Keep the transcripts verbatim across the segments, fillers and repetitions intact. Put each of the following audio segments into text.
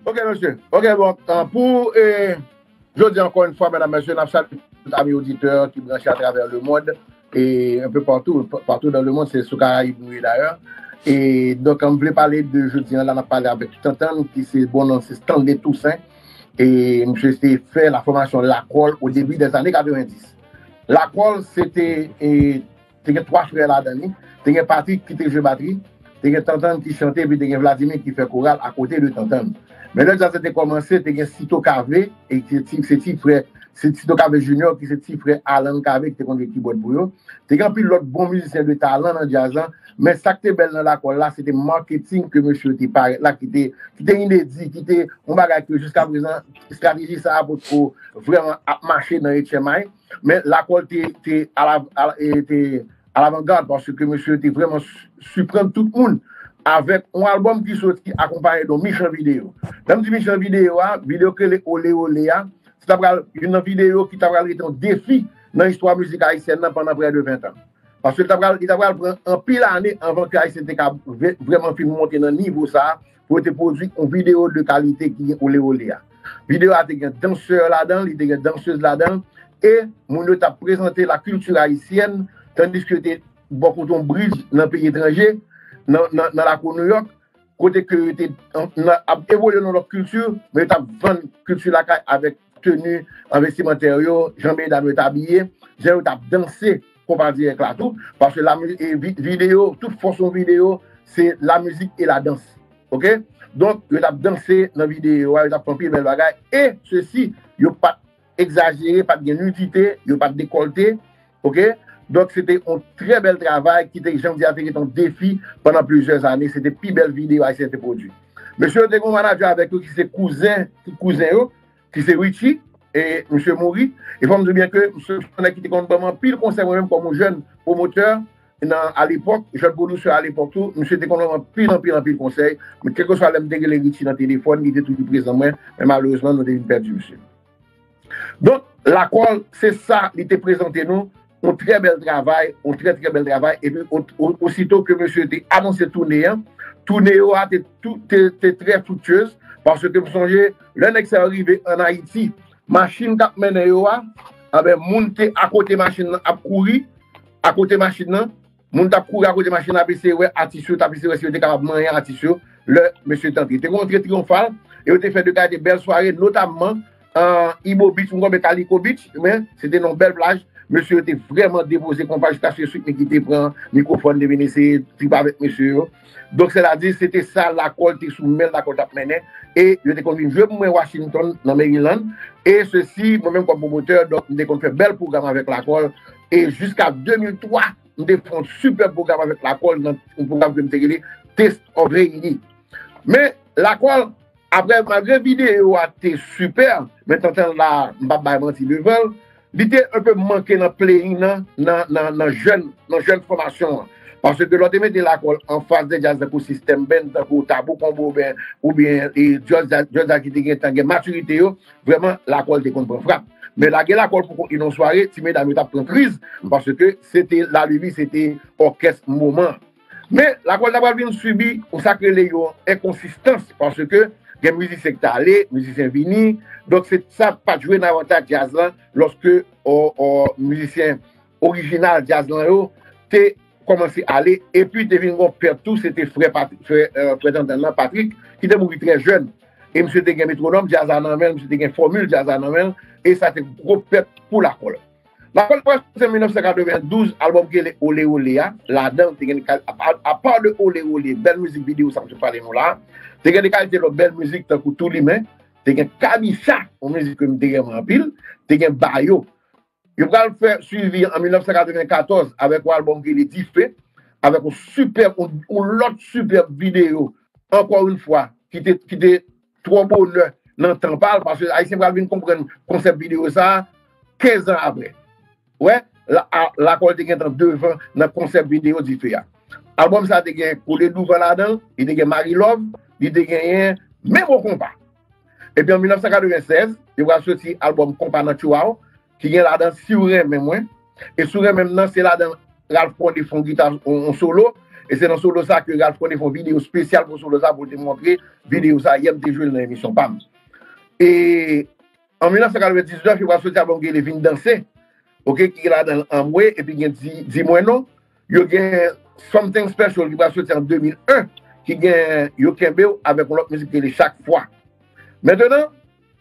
Ok, mesye. Ok, bon, euh, pou, euh, jodi, ankò yon fwa, medam, mesye, n ap salye tout ami oditè ki branche atravè lemonn, e un peu partout, partout dans le monde, se sou Karayib nou ye dayè. E donk, m vle pale de jodi an, la n ap pale avèk Tantann, ki se bon non, se Stanley Toussaint. E misye te fè la fòmasyon Lakòl o debi dèzane katrevenndis. Lakòl, se te, e, te gen twa frè ladan li. Te gen Patrick ki te jwe batri, te gen Tantann ki chante, epi te gen Vladimir ki fè koral akote de Tantann. Men lè djaz la te kòmanse, te gen Sito Kave, e ki se ti, se ti frè, se Sito Kave Junior, ki se ti frè Alan Kave, ki te konn jwe kibòd pou yo. Te gen anpil lòt bon mizisyen de talan nan djaz la, men sa k te bèl nan Lakòl la, se te maketing ke mesye yo te parèt la, ki te, ki te inedi, ki te yon bagay ke jiska prezan, estrateji sa a potko vrèman ap mache nan H M I. Men Lakòl te, te alavangad, paske mesye te vrèman siprann tout moun avèk yon albòm ki soti akonpaye de yon michan videyo. Lè m di michan videyo a, videyo ki rele Ole Ole a, se ta pral youn nan videyo ki ta pral rete yon defi nan istwa mizik ayisyèn nan pandan prè de ven tan. Paske li ta pral, li ta pral pran anpil ane anvan ke Ayisyen te ka vrèman fin monte nan nivo sa a, pou yo te pwodui yon videyo de kalite ki gen Ole Ole a. Videyo a te gen dansè ladan, li te gen dansèz ladan, e moun yo t ap prezante la kilti ayisyèn, tandiske yo te bò kote yon brij nan peyi etranje, nan, nan, nan lakou New York, kote ke yo te ap evolye nan lòt kilti, men yo t ap vann kilti lakay avèk teni vestimantè yo, jan medam yo t abiye, jan yo t ap danse konpa dirèk la tou, paske videyo, tout fòs yon videyo, se la mizik e la dans. Ok? Donk, yo t ap danse nan videyo a, yo t ap fè anpil bèl bagay, e sesi, yo pa t egzajere, pa t gen nidite, yo pa t dekòlte. Ok? Donk, se te yon trè bèl travay ki te, jan m di a, te rete yon defi pandan plizyè ane. Se te pi bèl videyo Ayisyen te pwodui. Mesye yo te gen yon manadjè avèk yo ki se kouzen, ki kouzen yo, ki se Richie, e misye mouri. E fò m di w byen ke misye se yon nèg ki te konn ban m anpil konsèy, mwen menm kòm yon jèn pwomotè, nan, alepòk, jèn pwodiktè alepòk tou, misye te konn ban m anpil, anpil, anpil konsèy. Men kèlkeswa lè m te rele Richie nan telefòn, li te toujou prezan mwen, men malerezman, nou te vin pèdi misye. Donk, Lakòl, se sa li te prezante nou, yon trè bèl travay, yon trè, trè bèl travay, epi o, o, osito ke mesye te anonse toune an, toune yo a te, tou, te, te trè friktyez, paske m sonje, lè nèg sa yo rive ann Ayiti, machin k ap mennen yo a, anben, moun te akote machin nan ap kouri, akote machin nan, moun t ap kouri akote machin nan, ap eseye wè atis yo, t ap eseye wè si yo te kapab manyen atis yo, lè mesye t antre. Te gen yon antre triyonfal, e yo te fè de kalite bèl sware, notamman, an, Ibo Beach, mwen kwè Kaliko Beach, men se te nan yon bèl plaj, mesye yo te vrèman depoze konpa jiskaske Sweet Micky te pran mikwofòn, te vin eseye trip avèk mesye yo. Donk, sètadi, se te sa Lakòl te sou men, Lakòl t ap mennen, e yo te konn vin jwe pou mwen Washington, nan Maryland, e sesi, mwen menm kòm pwomotè, donk, m te konn fè bèl pwogram avèk Lakòl, e jiska de mil twa, m te fè yon sipèb pwogram avèk Lakòl, nan yon pwogram ke m te rele Taste of Haiti. Men, Lakòl, apre, malgre videyo a te sipè, men Tantann la, m p ap bay manti devan l, li te enpe manke nan playing nan, nan, nan, nan jèn, nan jèn fòmasyon an. Paske lè w te mete Lakòl anfas de djaz tankou System Band, tankou Tabou Combo, oubyen, oubyen, e, djaz, djaz ki te gentan gen matirite yo, vrèman, Lakòl te konn pran frap. Men lage Lakòl pou kont li nan yon sware, ti medam yo t ap pran kriz, paske se te lalibi, se te òkès moman an. Men, Lakòl ta pral vin sibi yon sa k rele yon enkonsistans, paske gen mizisyen ki t ale, mizisyen vini, donk se sa pa t jwe nan avantaj djaz lan, lòske, o, o, mizisyen orijinal djaz lan yo te kòmanse ale, epi te vin gon pèt tou, se te frè Patri-, frè, euh, frè Tantann nan, Patrick, ki te mouri trè jèn. E misye te gen metwonòm djaz la nan men l, misye te gen fòmil djaz la nan men l, e sa te gwo pèt pou Lakòl. Lakòl pral soti an mil nèf san katrevendouz, albòm ki rele Ole Ole a, ladan l te gen kal-, apa, apa de Ole Ole, bèl mizik videyo sa m sot pale nou la, te gen de kalite lòt bèl mizik tankou Tou Limen, te gen Kabicha, yon mizik ke m te renmen anpil, te gen Bayo. Yo pral fè swivi an mil nèf san katrevenkatòz avèk yon albòm ki rele Dife, avèk yon sipèb, yon, yon lòt sipèb videyo, ankò yon fwa, ki te, ki te twò bonè nan tan pa l, paske Ayisyen pral vin konprann konsèp videyo sa a kenz an apre. Wè, la, a, Lakòl te gentan devan nan konsèp videyo Dife a. Albòm sa a te gen Kole Douvan ladan l, li te gen Marie Love, li te genyen Menm Bon Konpa. Epi an mil nèf san katrevensèz, yo pral soti albòm Konpa nan Tchouwaw, ki gen ladan Si w renmen mwen. E Si w renmen m nan, se ladan Ralph Condé fè yon gita, yon, yon solo, E se nan solo sa ke Ralph Condé fè yon videyo espesyal pou solo sa, pou l te montre videyo sa, yè m te jwe l nan emisyon pa m. E an mil nèf san katrevendiznèf, li pral soti albòm ki rele Vin Danse, oke, ki gen ladan l Anmwe, epi gen Di, Di Mwen Non. Yo gen Something Special ki pral soti an de mil en, ki gen Yo Kenbe W avèk yon lòt mizik ki rele Chak Fwa. Mentenan,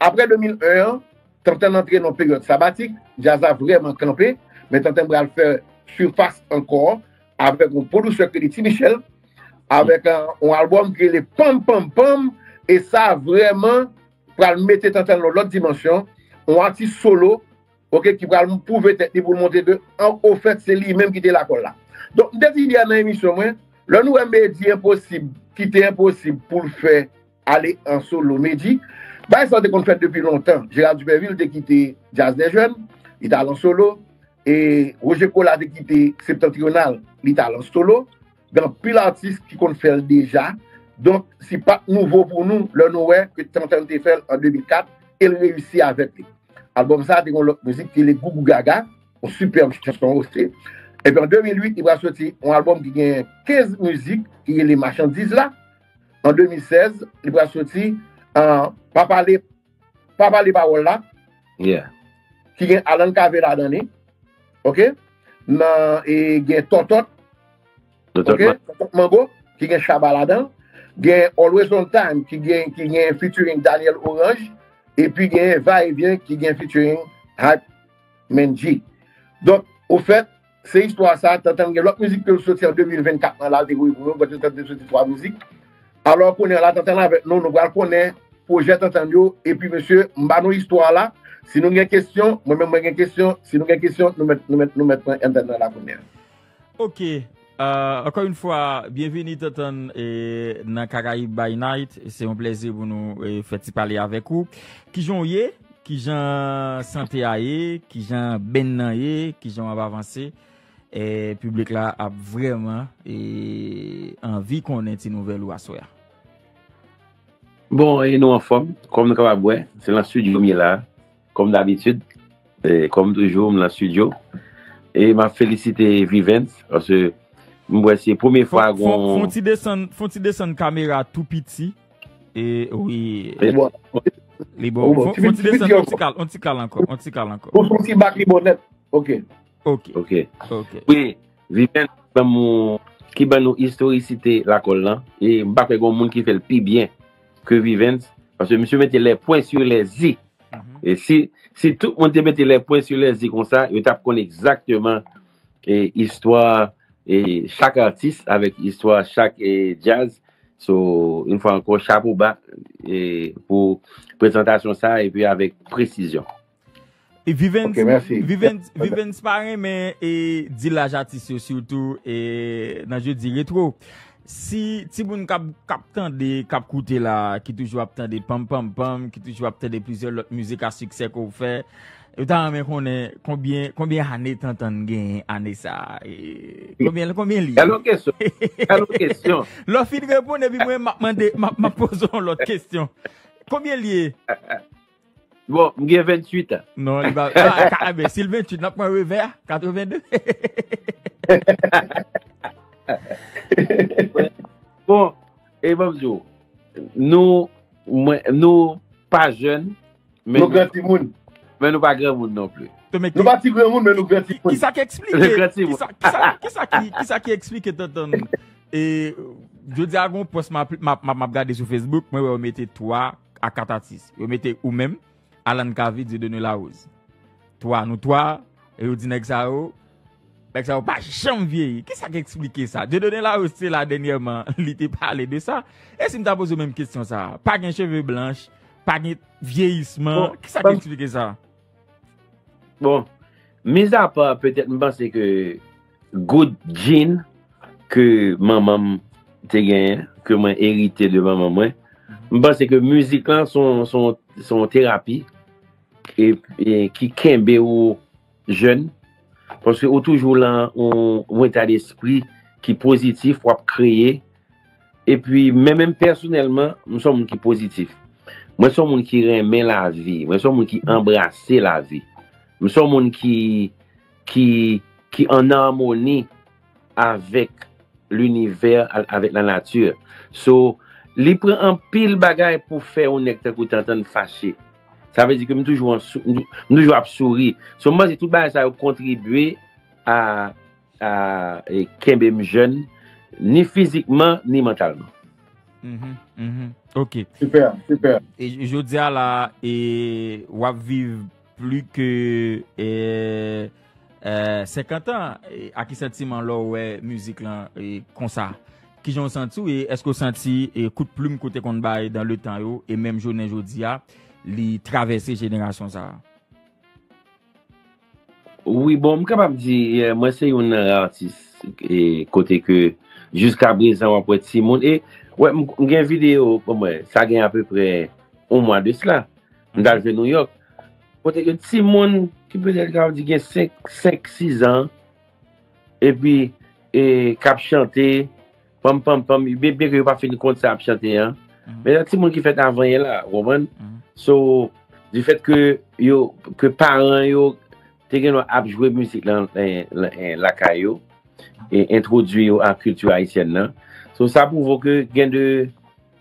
apre de mil en an, Tantann antre nan yon peryòd sabatik, djaz la vrèman kanpe, men Tantann pral fè sifas ankò avèk yon pwodisè ki rele Ti Michel, avèk, euh, yon albòm ki rele Panm Panm Panm, e sa vrèman pral mete Tantann nan yon lòt dimansyon, yon atis solo, oke, ki pral pwouve tèt li pou l montre ke, an, ofèt, se li menm ki te lakòl la. Donk, m te di yè nan emisyon mwen, lè nou wè Medi Enposib, kite Enposib pou l fè ale an solo, Medi. Bagay sa yo te konn fèt depi lontan. Gérard Dupervil te kite Jazz des Jeunes, li t al an solo. E Roger Colas te kite Septentrional, li t al an solo. Gen anpil atis ki konn fè l deja. Donk, se pa t nouvo pou nou lè nou wè ke Tantann te fè l an de mil kat e l reyisi avèk li. Albòm sa a te gen yon lòt mizik ki rele Gougou Gaga, yon sipèb chanson osi. Epi an de mil uit, li pral soti yon albòm ki gen kenz mizik, ki rele Machandiz la. An de mil sèz, li pral soti, ah, Pa Pale, Pa Pale Pawòl la, Yeah. ki gen Alan Cavé ladan li. Oke? Nan, e gen Tòtòt, Tòtòt oke? Man- Tòtòt Mango, ki gen Shabba ladan. Gen Always on Time, ki gen, ki gen featuring Daniel Orange. Epi gen Va et Vient, ki gen featuring Hype Menji. Donk, ofèt, se istwa sa, Tantann gen lòt mizik ke l soti an de mil vennkat nan la, l te voye pou mwen, mwen te tande soti twa mizik. Alò, kounye a la, Tantann avèk nou, nou pral konnen pwojè Tantann yo, epi mesye, m ba nou istwa la, si nou gen kesyon, mwen menm mwen gen kesyon, si nou gen kesyon, nou mèt, nou mèt, nou mèt pran antèn nan la kounye a. Ok. Euh, ankò yon fwa, byenveni Tantann e, nan Caraïbes by Night. Se yon plèzi pou nou e, fè ti pale avèk ou. Kijan w ye? Kijan sante a ye? Kijan benn nan ye? Kijan w ap avanse? E, piblik la ap vrèman e, anvi konnen ti nouvèl ou aswè a. Bon, e nou anfòm, kòm nou kapab wè, se nan estidyo m ye la, kòm dabitid, e, kòm toujou, m nan estidyo. E m ap felisite Vivens, paske m wè se premye fwa Fon, fon, gon fon ti desann, fon ti desann kamera tou piti. E wi, E bon, li bon. bon, Fon, ti fon piti, ti ti piti desann, on ti ankò. kal, on ti kal ankò, on ti kal ankò. Ou fon ti bak li bon nèt. Ok. Ok, ok. ok. Wi, Vivens, ban nou, ki ban nou istorisite lakòl lan. E m pa kwè gon moun ki fè l pi byen ke Vivens. Paske misye mete les points sur les i. Mhm. E si, si tout moun te mete les points sur les i konsa, yo t ap konn egzakteman e, istwa e, chak atis avèk istwa chak e, djaz. So, yon fwa ankò, chapo ba e, pou prezantasyon sa epi avèk presizyon. E Vivens, Ok, mèsi. Vivens, Vivens pa renmen e, di laj atis yo, sitou e, nan jodi retwo. Si timoun k ap, k ap tande, k ap koute la, ki toujou ap tande Panm Panm Panm, ki toujou ap tande plizyè lòt mizik a siksè ke w fè, yo ta renmen konnen konbyen, konbyen ane Tantann genyen ane sa a. E, konbyen, konbyen li ye? Gade yon kesyon. Gade yon kesyon. Lè w fin reponn, epi mwen, m ap mande, m ap, m ap poze yon lòt kesyon. Konbyen li ye? Bon, m gen venntuit an. Non, li pa. Ah, ka, ah, ben, si l venntuit, n ap pran revè a, katrevende. Bon, e ban m di w, nou, mwen, nou pa jèn, men Nou gran timoun. men nou pa granmoun non pli. To men Nou pa ti granmoun, men nou gran timoun. Kisa ki eksplike? Le gran timoun. Kisa, kisa, kisa ki, kisa ki eksplike Tantann? E, jodi a gon pòs m ap, m ap, m ap, m ap gade sou Facebook, mwen wè yo mete twa a kat atis. Yo mete ou menm, Alan Cavé, Dieudonné Larose. Twa, nou twa, e yo di nèg sa yo, nèg sa yo pa janm vyeyi. Kisa ki eksplike sa? Dieudonné Larose te la dènyèman, li te pale de sa. E si m ta poze w menm kesyon sa a? Pa gen cheve blanch, pa gen vyeyisman. Bon, Kisa ki ban- eksplike sa? Bon, mizapa petèt m panse ke good gene ke manman m te genyen, ke mwen erite de manman mwen, m panse ke mizik lan se yon, se yon, se yon terapi e, e ki kenbe ou jèn, paske ou toujou lan yon, yon eta despri ki pozitif, w ap kreye. Epi, men menm pèsonèlman, m se yon moun ki pozitif. Mwen se yon moun ki renmen lavi. Mwen se yon moun ki anbrase lavi. M se yon moun ki, ki, ki an amoni avèk linivè, a- avèk lanati. So, li pran anpil bagay pou fè yon nèg tankou Tantann fache. Sa vle di ke m toujou, an sou- m toujou ap souri. So, m panse tout bagay sa yo kontribye a, a e, kenbe m jèn, ni fizikman, ni mantalman. Mhm, mhm. Ok. Super, super. E j- jodi a la, e w ap viv pli ke e, e, senkant an. E, a ki santiman lè w wè mizik lan e, konsa? Kijan w santi w? E èske w santi e, kout plim ke w te konn bay dan letan yo e menm jounen jodi a, li travèse jenerasyon sa a? Wi, bon, m kapab di, e, mwen se youn nan atis e, kote ke jiska prezan w ap wè timoun. E, wè, m m gen videyo, bon, mwen, sa gen apeprè yon mwa de sla. M t al jwe New York. Kote ke timoun ki petèt kapab di gen senk, senk, sis an, epi e, k ap chante, panm, panm, panm, byen, byen ke yo pa fin konn sa ap chante an. Men nan timoun ki fèt avan yè la, ou konprann? So, di fèt ke yo, ke paran yo te gen dwa ap jwe mizik lan, lan, lan, lakay yo, e entwodui yo a kilti ayisyèn nan. So, sa pwouve ke gen de,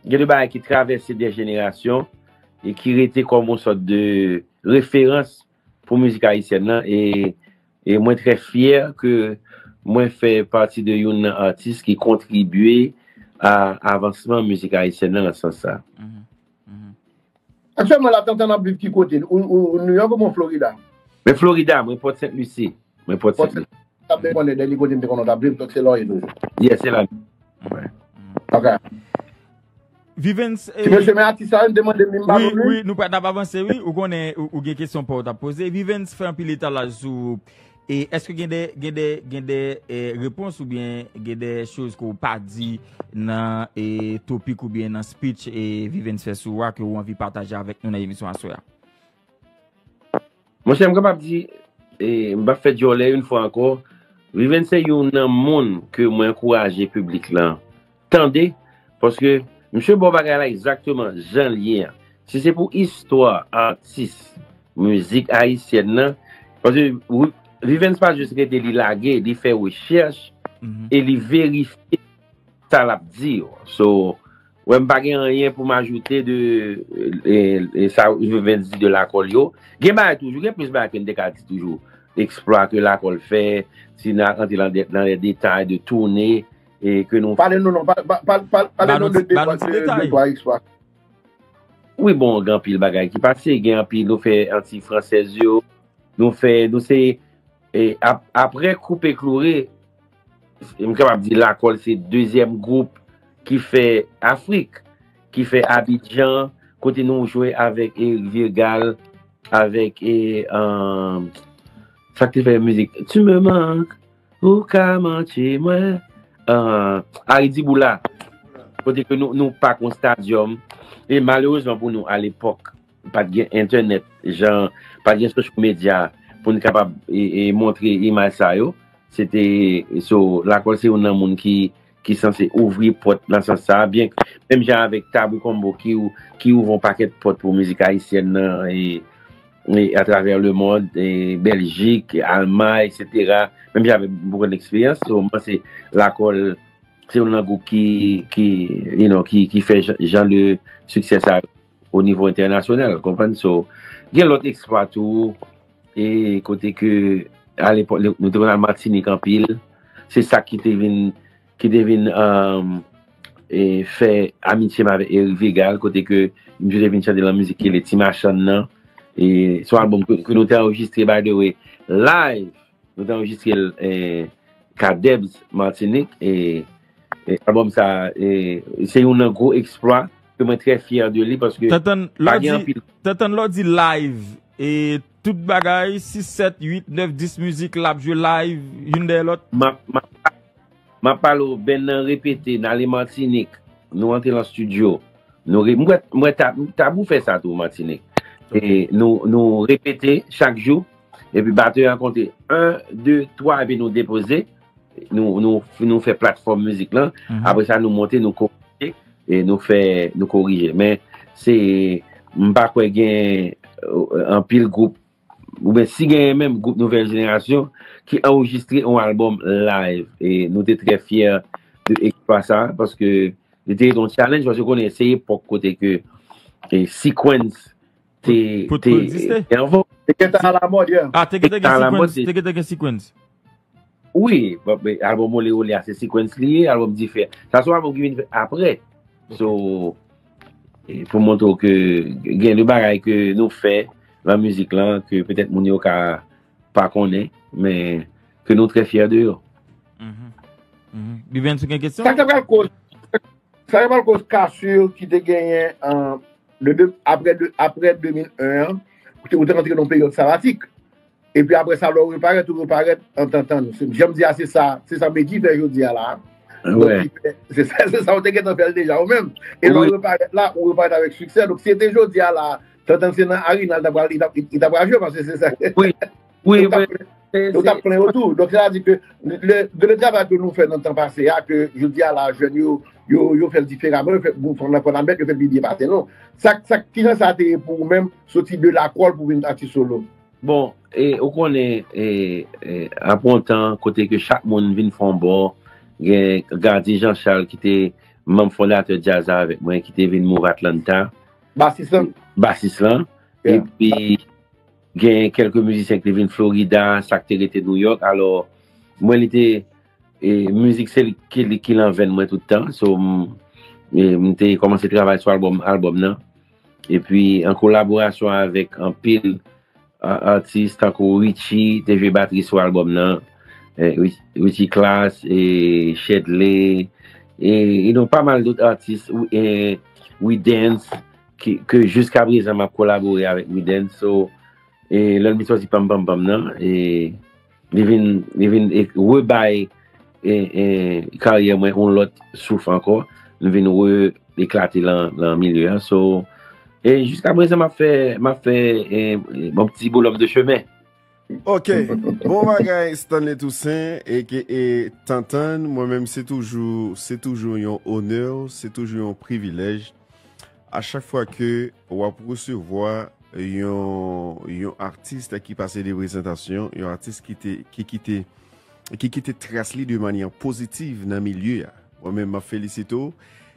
gen de bagay ki travèse de jenerasyon e ki rete kòm yon sòt de referans pou mizik ayisyèn nan. E, e mwen trè fyè ke mwen fè pati de youn nan atis ki kontribye a avansman mizik ayisyèn nan, nan sans sa. Aktyèlman la, Tantann ap viv ki kote? Ou, ou, ou New York oubyen Florida? Men Florida, mwen Port Saint Lucie. Mwen Port Saint Lucie. Ap depann de li kote m te konnen w t ap viv, donk se la w ye toujou. Yes, se la. Ok. Vivens, Ti mesye, men atis sa yo, m te mande m pa wi, nou. Wi, nou pral ap avanse, wi. Ou konnen, ou, ou gen kesyon pa w t ap poze. Vivens fè anpil etalaj sou. E èske gen de, gen de, gen de e, repons oubyen gen de choz ke w pa di nan e, topik oubyen nan speech e, Vivens fè sou a ke w anvi pataje avèk nou nan emisyon aswè a? Monchè, m kapab di, e, m p ap fè djòlè yon fwa ankò, Vivens se youn nan moun ke mwen ankouraje piblik lan tande, paske misye ba w bagay la egzakteman jan l ye an. Si se pou istwa atis mizik ayisyèn nan, paske Vivens pa jis rete li lage, li fè rechèch e li verifye sa l ap di yo. So, wè, m pa gen anyen pou m ajoute de e, e, sa Vivens di de lakòl yo. Gen bagay toujou, gen plis bagay ke m te ka di toujou. Eksplwa ke lakòl fè, si n a antre nan de, nan de detay de toune e ke nou Pale nou non, pa- pa- pa- pa- pale Ba nou nou de ti- ba nou ti de- detay. de twa eksplwa. Wi, bon, gen anpil bagay ki pase, gen anpil, nou fè Antiy Fransèz yo, nou fè, nou se, e, ap- apre Koupe Kloure, m kapab di Lakòl se dezyèm gwoup ki fè Afrik, ki fè Abidjan, kote nou jwe avèk Eric Virgal, avèk, e, um, sa k te fè mizik, Tu me manques, ou ka mantye mwen, uh, Ari Diboula, kote ke nou, nou pa kon stadyòm, e malerezman pou nou, alepòk, pa t gen entènèt, jan, pa t gen social media pou n kapab e, e, montre imaj sa yo. Se te, so, Lakòl se youn nan moun ki, ki sanse ouvri pòt nan sans sa a, byen menm jan avèk Tabou Combo ki, ou- ki ouvri yon pakèt pòt pou mizik ayisyèn nan e, e atravè lemond, e Bèljik, Almay, etsetera. Menm jan avèk Boukan Eksperyans, so, mwen se Lakòl, se youn nan gwoup ki, ki, you know, ki, ki fè jan, jan de siksè sa o nivo entènasyonal, konprann? So, gen lòt eksplwa tou, e kote ke, alepòk, nou te konn al Matinik anpil, se sa ki te vin, ki te vin, um, e, fè amitye m avèk Eric Virgal, kote ke m te vin chante lan mizik ki rele Ti Machann nan, e se yon albòm ke, ke nou te anrejistre, by the way, live, nou te anrejistre l, e, Cadebs Matinik, e, e albòm sa, e, se youn nan gwo eksplwa ke mwen trè fyè de li, paske Tantann, lè pa w di, gen anpil. Tantann, lè w di live, e tout bagay, sis, sèt, uit, nèf, dis mizik, l ap jwe live, youn dèyè lòt. M ap, m ap, m ap pale w, band nan repete, n ale Matinik, nou antre lan estidyo, nou re, m wè, m wè Ta- Tabou fè sa tou Matinik. E nou, nou repete chak jou, epi batè an konte en, de, twa, epi nou depoze, nou, nou, nou fè platfòm mizik lan, apre sa nou monte, nou korije, e nou fè, nou korije. Men se, m pa kwè gen, e, anpil gwoup, oubyen si genyen menm gwoup nouvèl jenerasyon ki anrejistre yon albòm live, e nou te trè fyè de eksplwa sa, paske li te yon challenge, paske w konnen se epòk kote ke e, Sequence te, Pou- te, pou egziste. te an vòg. Te gentan alamòd, yeah. Ah, te gentan Te alamòd, gen Sequence, se- te gentan gen Sequence. Wi, bon, men albòm Olé Olé a se Sequence li ye, albòm Dife. Sa se yon albòm ki vin fè apre. So, e pou montre w ke gen de bagay ke nou fè nan mizik lan, ke petèt moun yo ka pa konnen, men ke nou trè fyè de yo. Mhm. Mhm. Bivens, ou gen kesyon? Sa te pral koz, sa te pral koz kasur ki te genyen an de, de, apre, de, apre de mil en an, ou te, ou te rantre nan peryòd sabatik. Epi apre sa, lè w reparèt, ou reparèt an Tantann. Se- Jan m di a, se sa, se sa Medjy fè jodi a la. Donk, Wè. li fè- se sa, se sa, ou te gentan fè l deja ou menm. E lè w Wi. reparèt la, ou reparèt avèk siksè. Donk, si se te jodi a la, Tantann se nan arena, li ta pral, li ta, li ta pral jwe, paske se sa. Wi, wi, Yo t ap men plen- yo t ap plen yo tou. Donk, sa vle di ke le, le, le travay ke nou fè nan tan pase a, ke jodi a la, jèn yo, yo, yo fè l diferaman, yo fè, bon, fò n aprann a mèt, yo fè l pi byen pase nou. Sa, sa, kijan sa te ye pou ou menm, soti de Lakòl pou vin atis solo? Bon, e ou konnen, e, e, apre yon tan, kote ke chak moun vin fè yon bò, gen Gardy Jean Charles ki te manm fondatè djaz la avèk mwen, ki te vin move Atlanta. Basis lan? Basis lan. Yeah. Epi, gen kèlke mizisyen ki te vin Florida, sa ki te rete New York. Alò, mwen, li te, e, mizik se li ki, li ki lan venn mwen tout tan. So, m, e, m te kòmanse travay sou albòm, albòm nan. Epi, an kolaborasyon avèk anpil a- atis tankou Richie, te jwe batri sou albòm nan, e, Rich- Richie Class, e, Shedley, e, e non, pa mal dòt atis, e, Widens, ki, ke jiska prezan m ap kolabore avèk Widens. So, e, lè l vin sòti Pam Pam Pam nan, e, li vin, li vin e, rebay e, e, karyè mwen yon lòt souf ankò. M vin re eklate lan, lan milye a. So, e jiska prezan, m ap fè, m ap fè e, e, bon ti bonòm de chemen. Ok, bon bagay Stanley Toussaint, e ke e Tantann, mwen menm se toujou, se toujou yon onè, se toujou yon privilèj. A chak fwa ke w ap resevwa yon, yon atis ki pase de prezantasyon, yon atis ki te, ki kite, ki kite tras li de manyè pozitiv nan milye a. Mwen menm, m ap felisite w.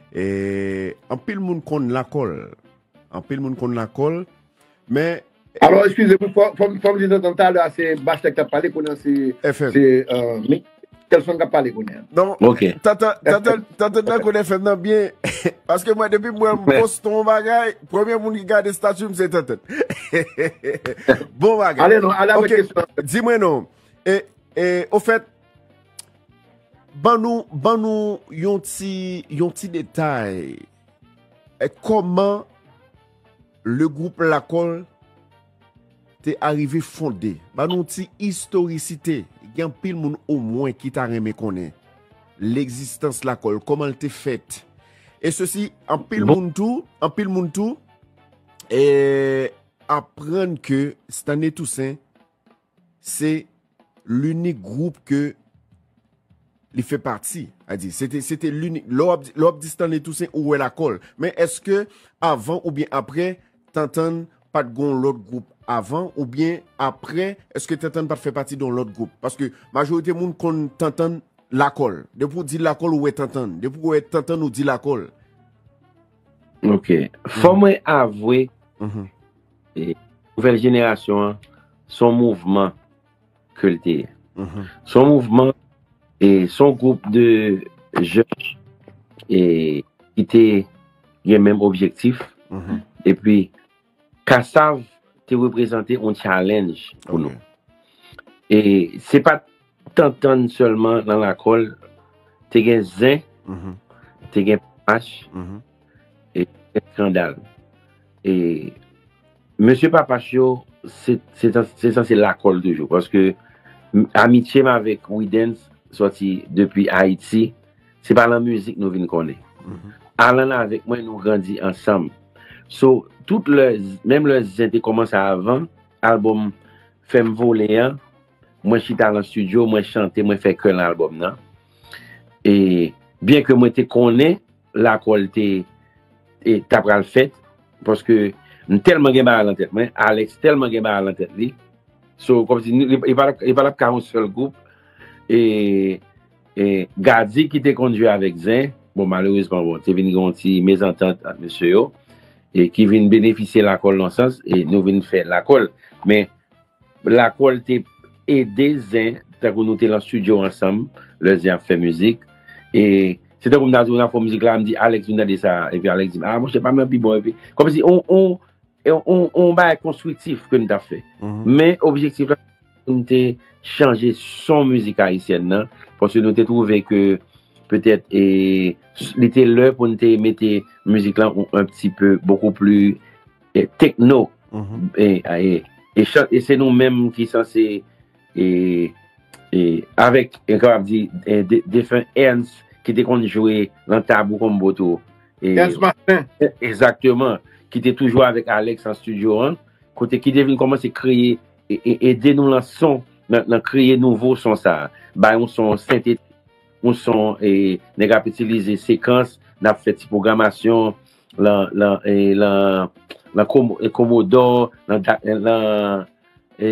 E, anpil moun konn Lakòl. Anpil moun konn Lakòl. Men Alò, eskize m, fò, fò, m- fò m di Tantann talè a, se Bastèk k ap pale, kounye a se, F M. Se uh, Kelson k ap pale kounye a. Non, Ok. Tantann, Tantann, Tantann nan konn F M nan byen. Paske mwen, depi mwen m poste yon bagay, premye moun ki gade estati m, se Tantann. Bon bagay. Ale non, ale avèk Ok, kesyon. Di mwen non. E, e, ofèt, ban nou, ban nou yon ti, yon ti detay. E, kòman le gwoup Lakòl te arive fonde? Ban nou ti istorisite. Gen anpil moun omwen ki ta renmen konnen legzistans Lakòl, kòman l te fèt. E sesi, anpil Bon. Moun tou, anpil moun tou, e, aprann ke Stanley Toussaint se linik gwoup ke li fè pati. A di, se te, se te linik. Lè w ap di, lè w ap di Stanley Toussaint, ou wè Lakòl. Men èske avan oubyen apre, Tantann pa t gon lòt gwoup avan, oubyen apre, èske Tantann pa t fè pati de yon lòt gwoup? Paske majorite moun konn Tantann Lakòl. Depi w di Lakòl, ou wè Tantann. Depi w wè Tantann, ou di Lakòl. Ok. Fò mwen avwe, Mhm. e, nouvèl jenerasyon an, se yon mouvman ke l te ye. Mhm. Se yon mouvman, e se yon gwoup de jèn e, ki te gen menm objektif. Mhm. Epi, Kasav te reprezante yon challenge pou nou. Ok. E se pa t Tantann sèlman nan Lakòl, te gen Zen, Mhm. te gen Pach, Mhm. e te gen Eskandal. E mesye Papach yo, se, se, se sanse Lakòl toujou, paske m- amitye m avèk Widens sòti depi Ayiti, se pa lan mizik nou vin konnen. Mhm. Alan avèk mwen, nou grandi ansanm. So, tout lè, menm lè Zen te kòmanse avan, albòm Fè m vole an, mwen chita lan estidyo, mwen chante, mwen fè kè lan albòm nan. E byen ke mwen te konnen Lakòl te, e, ta pral fèt, paske m tèlman gen bagay lan tèt mwen, Alex tèlman gen bagay lan tèt li. So, kòmsi nou- li, li pa t ap- li pa t ap ka yon sèl gwoup. E, E Gadi ki te konn jwe avèk Zen, bon, malerezman, bon, te vin gen yon ti mezantant ant mesye yo, e ki vin benefisye Lakòl nan sans, e nou vin fè Lakòl. Men Lakòl te ede Zen, tankou nou te lan estidyo ansanm, lè Zen ap fè mizik. E se tankou m ta di w, n ap fè mizik la, m di, Alex, vin tande sa. Epi Alex di m, a, monchè, pa m nan pi bon. Epi, kòmsi, on, on, e yon, yon, yon bagay konstriktif ke n t ap fè. Men objektif la, pou n te chanje son mizik ayisyèn nan, paske nou te twouve ke petèt, e, li te lè pou n te mete mizik lan yon, un petit peu, beaucoup plus, e, techno. E, e, e, chan- e se nou menm ki sanse, e, e, avèk, e, kapab di, e, de- defen Ernst, ki te konn jwe lan Tabou Combo tou. E, Ernst Martin. Egzakteman. Ki te toujou avèk Alex an estidyo an, kote ki te vin kòmanse kreye, e, e, ede nou lan son, nan, nan kreye nouvo son sa a. Bay yon son sentetik, yon son, e, nèg ap itilize sekans, n ap fè ti pwogramasyon, lan, lan, e, lan, lan Komo- e, Commodore, lan, da- lan, e,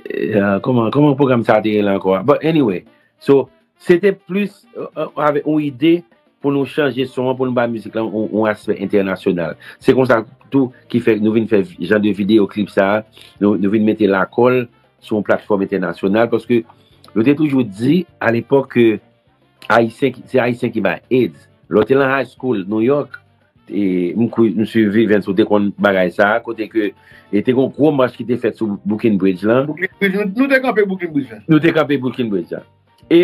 e, kòman, kòman pwogram sa a te rele ankò a? But anyway, so, se te plis, e, e, avèk yon ide pou nou chanje son an, pou nou bay mizik lan yon, yon aspè entènasyonal. Se konsa tou ki fè nou vin fè jan de videyo klip sa a, nou, nou vin mete Lakòl sou yon platfòm entènasyonal, paske nou te toujou di, alepòk, ke Ayisyen ki, se Ayisyen ki bay AIDS. Lè w te lan high school, New York, e, m kwi- m swiv Vivens, ou te konn bagay sa a, kote ke, e te gon gwo mach ki te fèt sou Brooklyn Bridge lan. Brooklyn Bridge, nou, nou te kanpe Brooklyn Bridge lan. Nou te kanpe Brooklyn Bridge lan. E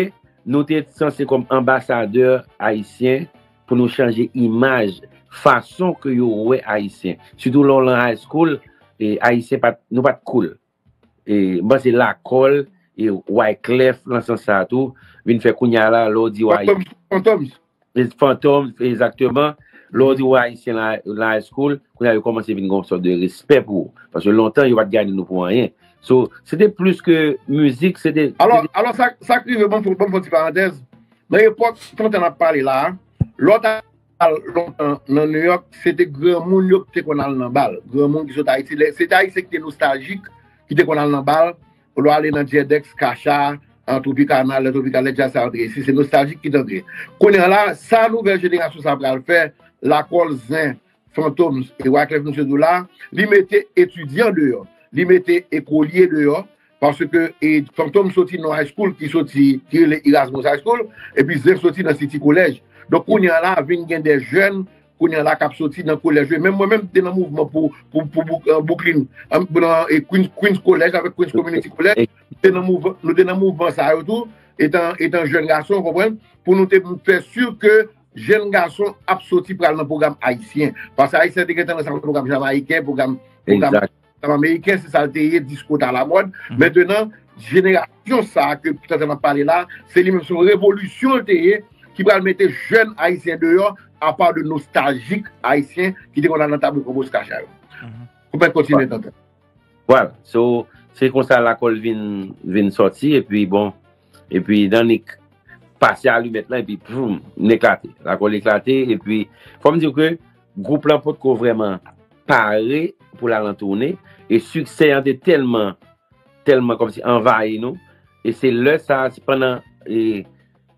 nou te sanse kòm anbasadè ayisyen pou nou chanje imaj, fason ke yo wè Ayisyen. Sitou lè w lan high school, e, Ayisyen pa t- nou pa t cool. E, m panse Lakòl, e, Wyclef, lan sans sa a tou, vin fè kounye a la, lè w di w Fantom, Fantom. E, Fantom, egzakteman. Lè w di w Ayisyen la, la high school, kounye a yo kòmanse vin gen yon sòt de respè pou ou. Paske lontan, yo pa t gade nou pou anyen. So, se te plis ke mizik, se te, se Alò, te alò sa, sa k rive, ban m fè, ban m fè yon ti parantèz. Nan epòk Tantan ap pale la a, lè w ta al lontan nan New York, se te granmoun yo ki te konn al nan bal. Granmoun ki sot Ayiti, lè- se te Ayisyen ki te nostaljik, ki te konn al nan bal. Lè w ale nan Djedex, Kacha, an Tropicana, lè Tropicana, lè djaz sa yo te resi, se nostaljik ki t antre. Kounye a la, sa nouvèl jenerasyon sa pral fè, Lakòl, Zen, Fantom e Wyclef, misye di w la, li mete etidyan deyò, li mete ekolye deyò, paske, e, Fantom soti nan high school ki soti, ki rele Erasmus High School, epi Zen soti nan City College. Donk, kounye a la, vin gen de jèn, kounye a la, k ap soti nan kolèj yo. Menm mwen menm, m te nan mouvman pou, pou, pou Bouk- e, Brooklyn, e, pou nan, e, Queens, Queens College avèk Queens Community College. Nou te nan mouvman, nou te nan mouvman sa yo tou, etan, etan jèn gason, w konprann, pou nou te fè si ke jèn gason ap soti pral nan pwogram ayisyen. Paske Ayisyen te gen tandans ap nan pwogram jamayiken, pwogram, pwogram Egzak. Pwogram ameriken, se sa l te ye, disko t alamòd. Mentenan, jenerasyon sa a ke Tantan ap pale la, se li menm, se yon revolisyon l te ye, ki pral mete jèn Ayisyen deyò, apa de nostaljik Ayisyen ki te konn al nan Tabou Combo, Kacha yo. Ou mèt kontinye, Tantan. Vwala. So, se konsa Lakòl vin, vin sòti, epi bon, epi Dannik pase alimèt lan, epi poum, n eklate. Lakòl eklate, epi fò m di w ke gwoup lan potko vrèman pare pou l al an toune, e siksè an te tèlman, tèlman kòmsi anvayi nou, e se lè sa a, se pandan, e,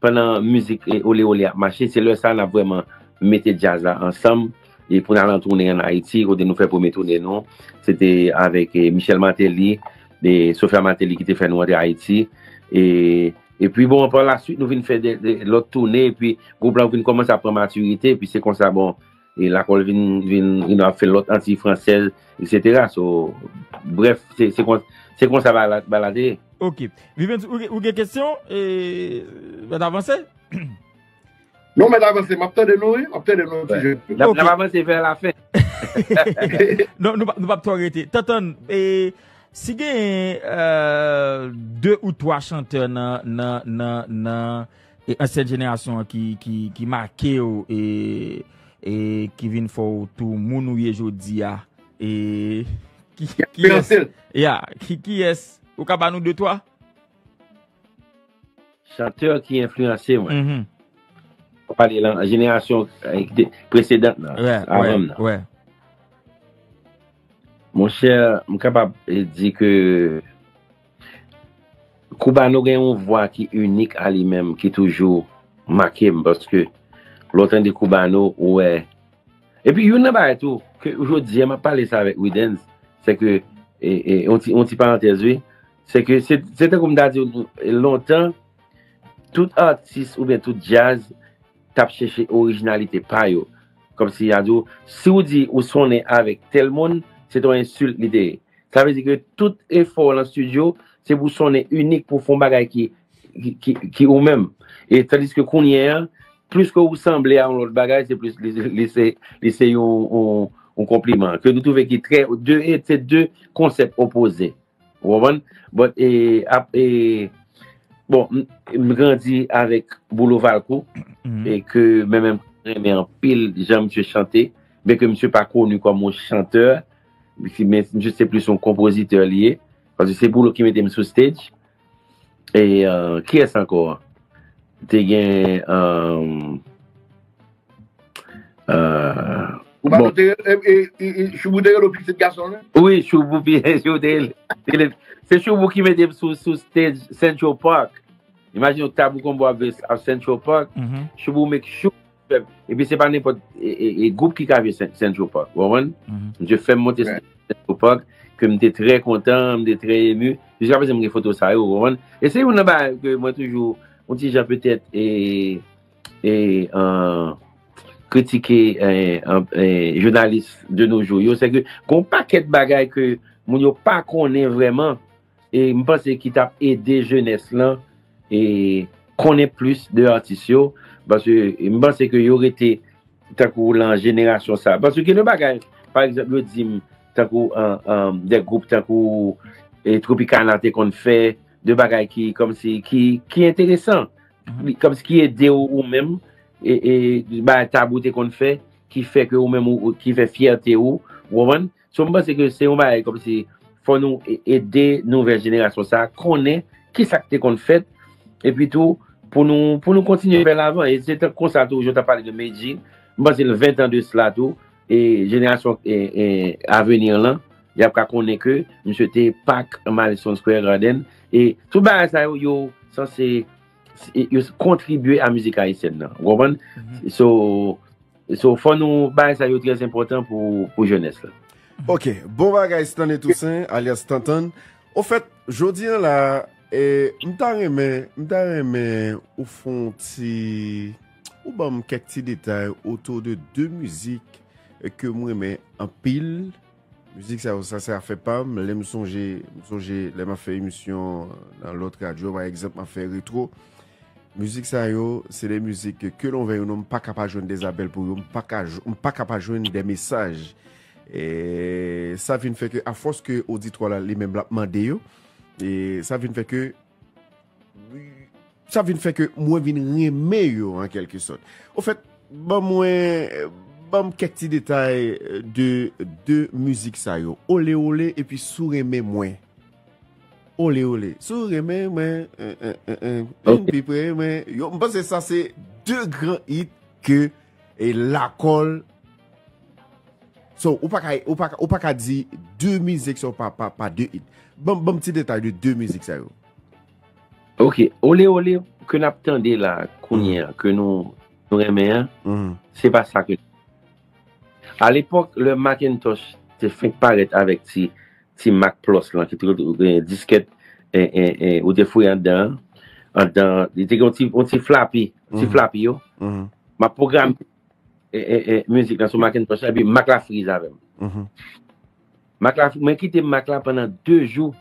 pandan mizik, e, Olé Olé ap mache, se lè sa a n ap vrèman mete djaz la ansanm, e pou n al an toune ann Ayiti, kote nou fè premye toune nou, se te avèk, e, Michel Martelly, e Sophia Martelly ki te fè nou antre Ayiti, e, epi bon, pa la suite, nou vin fè de, de, lòt toune, epi gwoup lan vin kòmanse ap pran matirite, epi se konsa, bon, e Lakòl vin, vin, vin ap fè lòt anti fransèz, etsetera. So, brèf, se, se kon-, se konsa bagay la, bagay la te ye. Ok. Vivens, ou, gen- ou gen kesyon? E, mèt avanse? Non, mèt avanse, m ap tande nou, wi, m ap tande nou, ti jèn. N ap, n ap avanse vè lafen. Non, nou pa, nou p ap twò rete. Tantan, e, si gen, e, de ou twa chantè nan, nan, nan, nan, e, ansyen jenerasyon an ki, ki, ki make w, e, e ki vin fè w tou moun ou ye jodi a, e ki, kiyès, ya, ki, kiyès, ou ka ba nou de twa? Chantè ki enfliyanse mwen. Ou pale lan jenerasyon, e, de- presedan nan, avan m nan. Monchè, m kapab, e, di ke Cubano gen yon vwa ki inik a li menm, ki toujou make m, paske lè w tande Cubano, ou wè. Epi youn nan bagay tou, ke jodi a m ap pale sa avèk Widens, se ke, e, e, yon ti, yon ti parantèz, wi, se ke se, se tankou m ta di w, lontan, tout atis oubyen tout djaz t ap chèche orijinalite pa yo. Kòmsi y a di w, si w di ou sonnen avèk tèl moun, se te yon ensilt li te ye. Sa vle di ke tout efò w lan estidyo, se pou w sonnen inik, pou w fè yon bagay ki, ki, ki, ki ou menm. E tandiske kounye a, plis ke ou sanble a yon lòt bagay, se plis li, li se, li se yon, yon, yon konpliman. Ke nou twouve ki trè, de, e se de konsèp opoze. Ou konprann? But, e, ap, e, bon, m, m grandi avèk Boulo Valcourt, e ke mwen menm renmen anpil jan misye chante, byen ke misye pa koni kòm yon chantè, men misye se plis yon konpozitè li ye, paske se Boulo ki mete m sou stage. E, euh, kiyès ankò? Te gen, euh, euh, Ou pa bon, te, e, e, e, e, Choubou te rele pitit gason, non? Wi, Choubou, Choubou te rele. Se Choubou ki mete m sou, sou stage Central Park. Imajine w Tabou Combo ap jwe ap Central Park. Choubou make sure. Epi se pa nenpòt e, e, e, gwoup ki ka jwe Cen- Central Park. Ou konprann? Misye fè m monte stage Central Park, ke m te trè kontan, m te trè emu. Jiska prezan m gen foto sa yo, ou konprann? E se youn nan bagay ke mwen toujou, yon ti jan petèt, e, e, an, kritike, e, an, e, jounalis de nos jours yo, se ke gon pakèt bagay ke moun yo pa konnen vrèman, e m panse ki t ap ede jenès lan, e konnen plis de atis yo, paske m panse ke yo rete tankou lan jenerasyon sa. Paske gen de bagay, pa egzanp, yo di m, tankou, an, an, de gwoup tankou, e, Tropicana te konn fè, de bagay ki, kòmsi, ki, ki enteresan, kòmsi ki ede w ou menm, e, e, bagay Tabou te konn fè, ki fè ke ou menm, ou, ou- ki fè fyète ou, ou konprann? So, m panse ke se yon bagay kòmsi, fò nou e- ede nouvèl jenerasyon sa a konnen kisa k te konn fèt, epi tou, pou nou, pou nou kontinye vè lavan. E se tan konsa tou, jan w t ap pale de Medjy, m panse l ven tan de sila tou, e jenerasyon, e, e, avenir lan, y ap ka konnen ke misye te pak Madison Square Garden, e tout bagay sa yo, yo sanse, yo kontribye a mizik ayisyèn nan. Ou konprann? So, so, fò nou, bagay sa yo trè enpòtan pou, pou jenès la. Ok, bon bagay Stanley Toussaint, alyas Tantann. Ofèt, jodi a la, e, m ta renmen, m ta renmen ou fè yon ti, ou ban m kèk ti detay otou de de mizik, e, ke m renmen anpil. Mizik sa yo, sa se afè pa m. Lè m sonje, m sonje lè m ap fè emisyon nan lòt radyo, pa egzanp, m ap fè retwo. Mizik sa yo, se de mizik ke, ke l'on veuille ou non, m pa ka pa jwenn de apèl pou yo, m pa ka, m pa ka pa jwenn de mesaj. E sa vin fè ke, afòs ke oditwa la, li menm, l ap mande yo, e sa vin fè ke, sa vin fè ke mwen vin renmen yo, an kèlke sòt. Ofèt, ban mwen, ban m kèk ti detay de, de mizik sa yo. Ole Ole epi Si w renmen mwen. Ole Ole. Si w renmen mwen, en, en, en, en, vin pi pre mwen. Yo, m panse sa se de gran hit ke, e, lakòl. So, ou pa ka, ou pa, ou pa ka di de mizik sa yo pa, pa, pa de hit. Ban, ban m ti detay de de mizik sa yo. Ok, Ole Ole ke n ap tande la, kounye a, ke nou, nou renmen an, se pa sa ke. A lepòk, lè Macintosh te fenk parèt avèk ti, ti Mac Plus lan, ki te gen diskèt, e, e, e, ou te fouye anndan an, anndan, li te gen yon ti, yon ti flapi, ti flapi yo. M ap pwograme, e, e, e, mizik lan sou Macintosh la, epi Mac la friz avè m. Mac la, mwen kite Mac la pandan de jou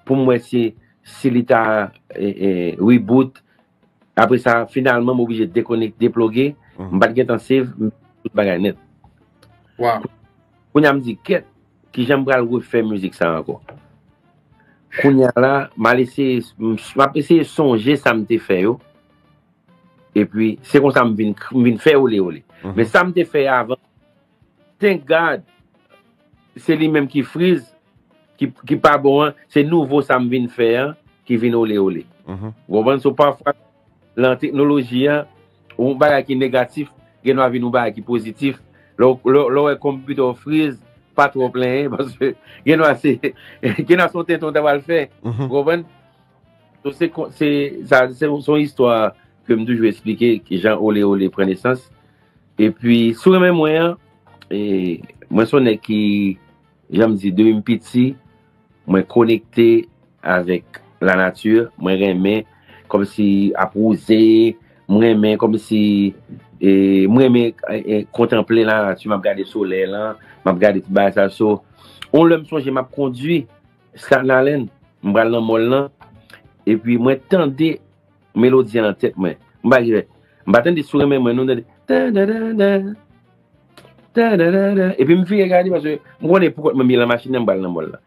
pou m wè si, si li ta, e, e, reboot. Apre sa, finalman, m oblije dekonekte, deploge. M pa t gentan save, m tout bagay nèt. Wow. Kounye a m di, kèt, kijan m pral refè mizik sa ankò? Kounye a la, m al eseye, m, m ap eseye sonje sa m te fè yo. Epi, se konsa m vin, m vin fè Ole Ole. Men sa m te fè avan, thank God, se li menm ki friz, ki, ki pa bon an, se nouvo sa m vin fè an, ki vin Ole Ole. Ou konprann? So, pafwa, lan teknoloji an, yon bagay ki negatif, gen dwa vin yon bagay ki pozitif. Lè w, lè w, lè w wè konpitè w friz, pa twò plenyen, paske gen dwa se, gen dwa se yon tenten w ta pral fè. Ou konprann? So, se, se, sa, se, se yon istwa ke m toujou eksplike, ki jan Ole Ole pran nesans. Epi, si w renmen mwen an, e, mwen se yon nèg ki, jan m di, depi m piti, mwen konekte avèk lanati, mwen renmen kòmsi ap wouze, mwen renmen kòmsi, e, mwen renmen, e, e, kontanple lanati, m ap gade solèy lan, m ap gade tout bagay sa. So, yon lè m sonje m ap kondwi Staten Island, m pral nan mòl lan, epi mwen tande melodi an nan tèt mwen. M pa gen, m pa tande sou renmen mwen, nou tande, ta da da da, ta da da da. Epi m vire gade, paske m konnen pou kont mwen, m ye nan machin nan, m pral nan mòl la.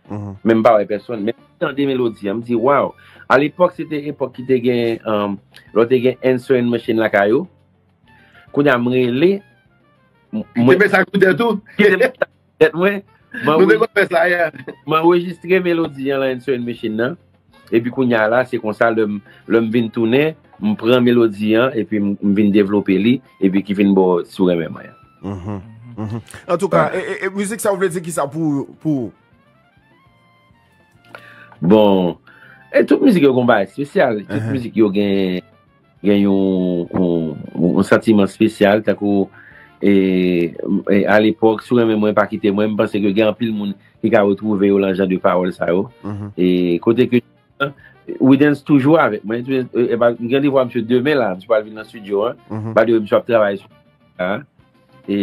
Men m pa wè pèsonn, men m tande melodi an, m di, "Waw." Alepòk, se te epòk ki te gen, um, lè w te gen answering machine lakay ou. Kounye a, m rele, m- Kite mesaj pou tèt ou. Kite mesaj pou tèt mwen. Mwen Nou te anrejis- konn fè sa, yeah. Mwen anrejistre melodi an nan answering machine nan. Epi kounye a la, se konsa, lè m, lè m vin tounen, m pran melodi an, epi m, m vin devlope li, epi ki vin ba w si w renmen mwen an. Antouka, e, e, e, mizik sa w vle di kisa pou, pou Bon, e tout mizik yo gon bagay espesyal. Tout mizik yo gen, gen yon, yon, yon santiman espesyal, tankou, e, e, alepòk, si w renmen mwen, pa kite mwen, m panse ke gen anpil moun ki ka retwouve yo lan jan de pawòl sa yo. E kote ke Widens toujou avèk mwen. E, e, e, m gen randevou a misye demen la, misye pral vin nan estidyo an. By the way, misye ap travay sou sa, e,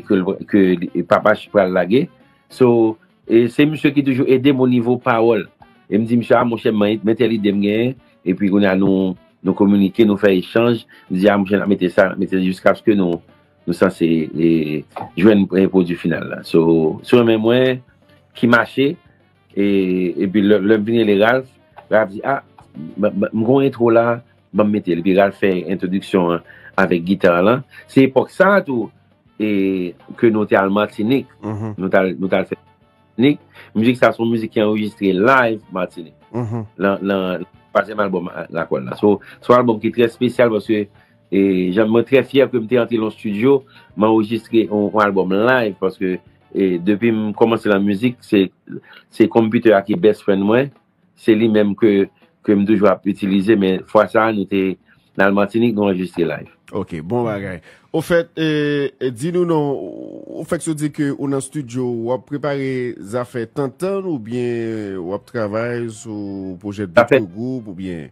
ke, l- ke li- Papa Ch pral lage. So, e se misye ki toujou ede m o nivo pawòl. E m di misye, "A, monchè, mwen, men tèl ide m genyen." Epi kounye a, nou, nou kominike, nou fè echanj. M di, "A, monchè, n ap mete sa, n ap mete sa," jiskaske nou, nou sanse, e, jwenn, e, pwodui final la. So, si w renmen mwen, ki mache, e, epi lè, lè m vin rele Ralph, Ralph di, "A, m, m, m gon entwo la, ban m mete l." Epi Ralph fè entwodiksyon an avèk gita lan. Se epòk sa a tou, e, ke nou te al Matinik. Nou t al, nou t al fè Matinik. Mizik sa se yon mizik ki anrejistre live Matinik. Nan, nan twazyèm albòm a- Lakòl la. So, se yon albòm ki trè espesyal paske, e, jan mwen trè fyè ke m te antre nan yon estidyo, m anrejistre yon, yon albòm live paske, e, depi m kòmanse nan mizik, se, se konpitè a ki best friend mwen. Se li menm ke, ke m toujou ap itilize, men fwa sa a, nou te nan Matinik, nou anrejistre live. Ok, bon bagay. Ofèt, e, e, di nou non, ou fèk sou di ke ou nan estidyo, w ap prepare zafè tantan oubyen w ap travay sou pwojè Zafè- dòt gwoup oubyen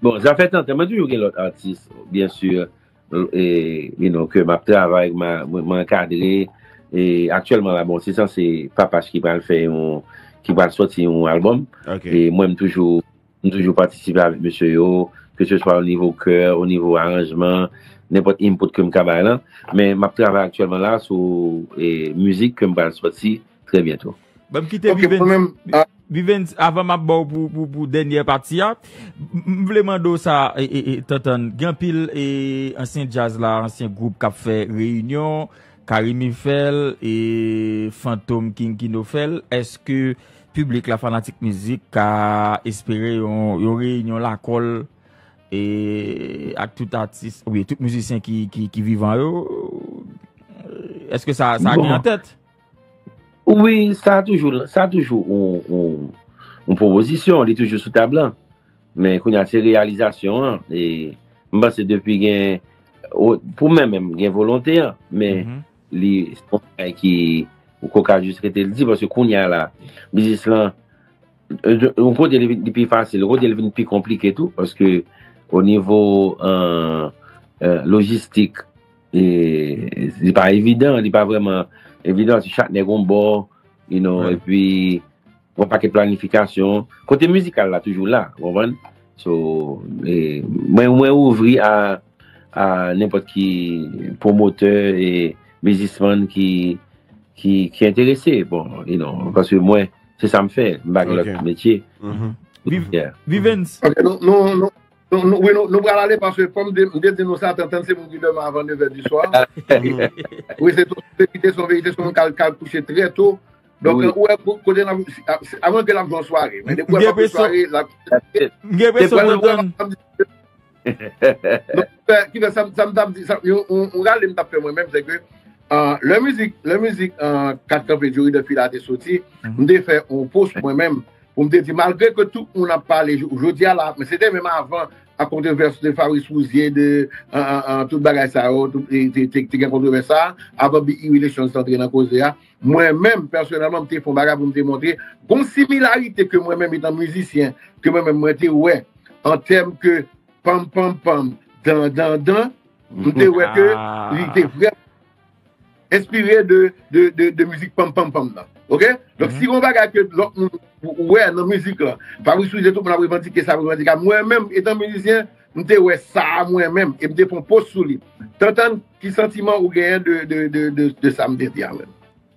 Bon, zafè tantan, mwen toujou gen lòt atis, byen si, e, you know, ke m ap travay, m a- mwen mwen ankadre. E aktyèlman la, bon, se sanse Papa Ch ki pral fè yon, ki pral sòti yon albòm. Ok. E mwen, m toujou, m toujou patisipe avèk mesye yo, ke se swa o nivo kè, o nivo aranjman, nenpòt input ke m ka bay lan. Men m ap travay aktyèlman la sou, e, mizik ke m pral sòti trè byento. Ban m kite Ok, Vivens. mwen menm, ah, Vivens, avan m ap ba w pou, pou, pou dènye pati a, m m vle mande w sa, e, e, e, Tantann. Gen anpil e, ansyen djaz la, ansyen gwoup k ap fè reyinyon, Carimi fè l, e Fantom King Kino fè l. Èske piblik la, fanatik mizik, ka espere yon, yon reyinyon lakòl e, ak tout atis, wi, tout mizisyen ki, ki, ki vivan yo? Èske sa, sa gen Bon. An tèt? Wi, sa toujou, sa toujou yon, yon, yon pwopozisyon, li toujou sou tab lan. Men kounye a, se reyalizasyon an. E m panse depi gen, o- pou mwen menm, gen volonte an, men Mhm. li se yon bagay ki, ou ko ka jis rete l di, paske kounye a la, biznis lan, e, yon kote li vin li pi fasil, yon kote li vin pi konplike tou, paske o nivo, e, e, lojistik, e, li pa evidan, li pa vrèman evidan, se chak nèg yon bò, you know, Right. Epi yon pakèt planifikasyon. Kote mizikal la toujou la, ou konprann? So, e, mwen, mwen ouvri a, a nenpòt ki pwomotè e biznismann ki, ki, ki enterese. Bon, you know, paske mwen, se sa m fè, m pa gen Ok. lòt metye. Mhm. Viv- Yeah. Vivens, ok, nou, nou, nou, nou, nou, wi, nou, nou pral ale paske fò m de- m te di nou sa, Tantann se moun ki dòmi avan nevè di swa. Wi, se tou verite, se yon verite, se yon kal kal kouche trè to. Donk, Wi. ou wè, ko- kote n ap, avan ke n ap jwe yon sware. Men depi M w gen ap jwe enpresyon- sware, l ap m gen enpresyon, depi w ap Tantann. Donk, ki fè sa, m- sa m t ap di, sa, yon, yon, yon rale m t ap fè mwen menm, se ke, euh, lè mizik, lè mizik, euh, Kat Kanpe Djori de Fila te soti, m te fè yon post mwen menm, pou m te di, malgre ke tout moun ap pale, jodi a la, men se te menm avan a kontwovès de Fabrice Rouzier, de an, an, an, tout bagay sa yo, tout, te, te, te, te gen kontwovès sa, avan Big E Relations antre nan koze a, mwen menm, pèsonèlman, m te fè yon bagay pou m te montre, gon similarite ke mwen menm, etan mizisyen, ke mwen menm, mwen te wè, an tèm ke pam, pam, pam, dan, dan, dan, m te wè ke li te vrèman enspire de, de, de, de mizik pam, pam, pam nan. Oke? Donk, si gon bagay ke lòt moun wè nan mizik lan, Fabrice Rouzier, tout moun ap revandike sa, revandike sa. Mwen menm, etan mizisyen, m te wè sa a mwen menm, e m te fè yon post sou li. Tantann, ki santiman ou genyen de, de, de, de, de sa m te di a menm?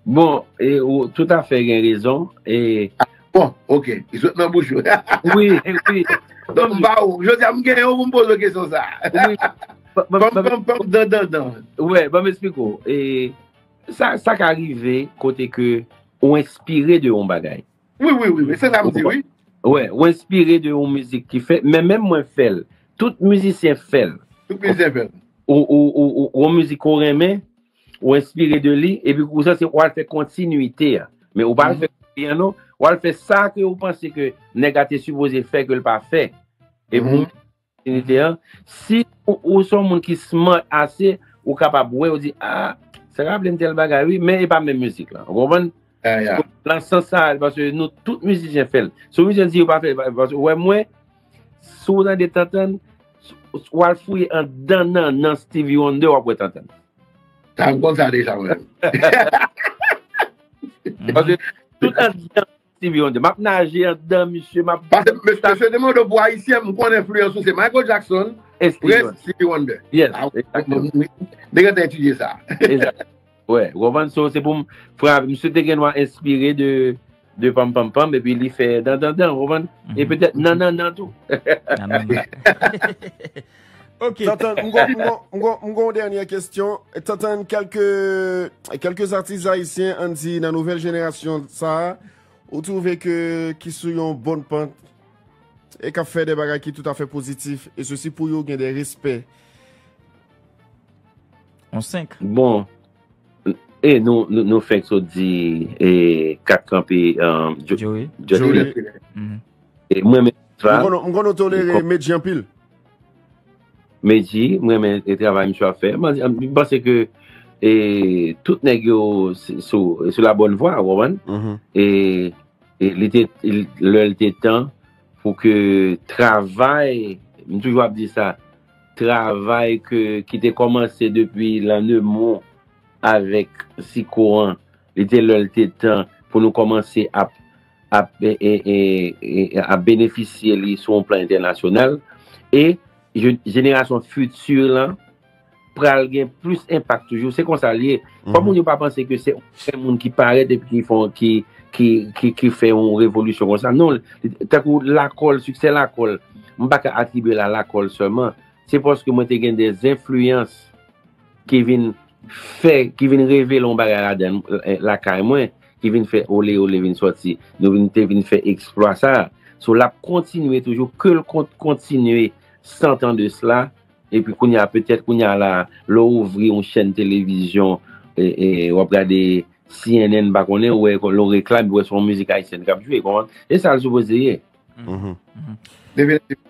Bon, e, ou toutafè gen rezon. E, Bon, oke. Li sot nan bouch ou. Wi, wi. Donk, m pa ou. Jodi a, m genyen ou pou m poze w kesyon sa a. Wi. Ban- ban- Pam, ban- pam, pam, dan, dan, dan. Wè, ban m esplike w. E, sa, sa ka rive kote ke ou enspire de yon bagay. Wi, wi, wi, wi. Se sa m di, wi. Wè, ou enspire de yon mizik ki fèt, men menm mwen fè l. Tout mizisyen fè l. Tout mizisyen fè l. Ou, ou, ou, ou, ou yon mizik ou renmen, ou enspire de li, epi ou sanse w al fè kontinite a. Men ou pa al fè kontinite a, non. Ou al fè sa ke ou panse ke nèg la te sipoze fè, ke l pa fè. Epi ou kontinite a. Si ou, ou se yon moun ki smart ase, ou kapab wè, ou di, ah, sa raple m tèl bagay, wi, men e pa menm mizik la. Ou konprann? Ya, ya. Nan sans sa, paske nou tout mizisyen fè l. Si yon mizisyen di yo pa fè l, paske ou wè mwen, si w tande Tantann, w al fouye andan nan, nan Stevie Wonder, w ap wè Tantann. Sa, m konn sa deja, mwen. Paske tout andan Stevie Wonder. M ap naje andan misye, m ap Paske mesye, mesye te mande w pou ayisyen, m konn enfliyans ou se Michael Jackson, Stevie Prince, Wonder. Stevie Wonder. Yes, Ah, exactement. Mwen te gentan etidye sa. Exact. Wè, ou konprann? So, se pou m frape. Misye te gen dwa enspire de, de pam pam pam, epi li fè dan dan dan, ou konprann? E petèt nan nan nan tou. Nan, nan, nan. Ok. Tantann, m gon- m gon- m gon- m gon dènyè kesyon. Tantann, kèlke, kèlke atis ayisyen, ann di, nan nouvèl jenerasyon sa a, ou twouve ke ki sou yon bòn pant e k ap fè de bagay ki toutafè pozitif, e sesi pou yo gen de respè. On senk. Bon, e nou, nou, nou fenk sot di e kat kanpe um, Jo- Joey. Joey. Joey. Mhm. E mwen menm sa, M konn m konn ou tolere Medji anpil. Medji, mwen renmen e travay misye ap fè. Mwen, mwen panse ke e, tout nèg yo se- sou, sou la bonne voie, ou konprann? Mhm. E, e li te, li- lè l te tan pou ke travay, m toujou ap di sa, travay ke, ki te kòmanse depi Lannemon avèk Siko an, li te lè l te tan pou nou kòmanse ap, ap, e, e, e, e, ap benefisye li sou yon plan entènasyonal. E je- jenerasyon fiti lan pral gen plis enpak toujou. Se konsa l ye. Fò moun yo pa panse ke se yon moun ki parèt epi ki fè, ki, ki, ki, ki fè yon revolisyon konsa. Non, tankou Lakòl, siksè Lakòl, m pa ka atribye l a Lakòl sèlman. Se paske mwen te gen de enfliyans ki vin fè, ki vin revele yon bagay ladan, eh, lakay mwen, ki vin fè Olé Olé vin sòti. Nou vin, te vin fè eksplwa sa. So, l ap kontinye toujou, ke l kon- kontinye cent ans de cela. Epi kounye a, petèt kounye a la, lè w ouvri yon chèn televizyon, e, e, w ap gade C N N, pa konnen, ou wè yon reklam, ou wè se yon mizik ayisyèn k ap jwe, konprann? E sa l sipoze ye. Mhm. Definitivman.